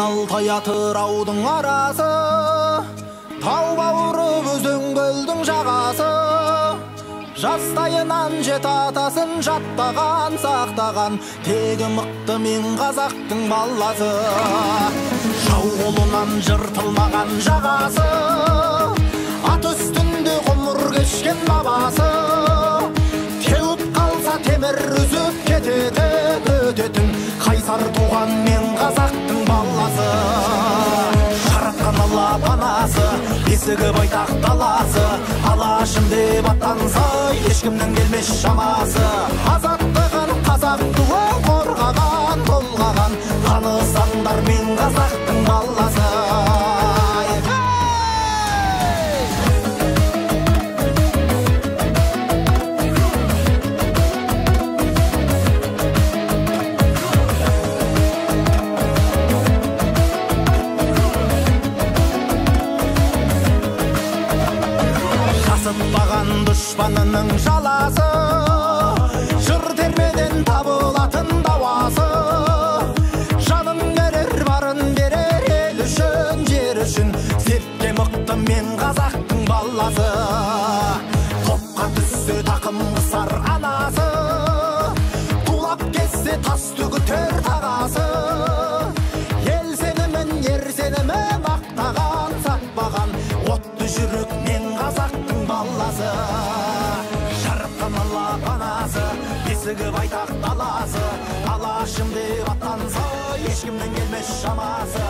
Алтай Атыраудың арасы, тау бауыры өзен көлдің жағасы. Жастайынан жеті атасын жаттаған, сақтаған, тегі мықты мен қазақтың баласы. Жау қолынан жыртылмаған жағасы, ат үстінде ғұмыр кешкен бабасы. Теуіп қалса темір үзіп кететін, өтетін, қайсар туған мен қазақтың баласы. Жаратқан Алла панасы, бесігі байтақ даласы, Алашым деп аттанса, ешкімнің келмес шамасы. Азаттығын қазақ туы қорғаған, толғаған, танысаңдар мен қазақтың баласы. Жасытпаған дұшпанының жаласы, жыр термеден табылатын дауасы. Жанын берер, барын берер, ел үшін, жер үшін, сертке мықты мен қазақтың баласы. Топқа түссе тақым қысар анасы, тулап кетсе тас төгітер тағасы. Ел сенімін, ер сенімін ақтаған, сатпаған, отты жүрек мен қазақтың баласы. Жаратқан Алла панасы, бесігі байтақ даласы, Алашым деп аттанса, ешкімнің келмес шамасы.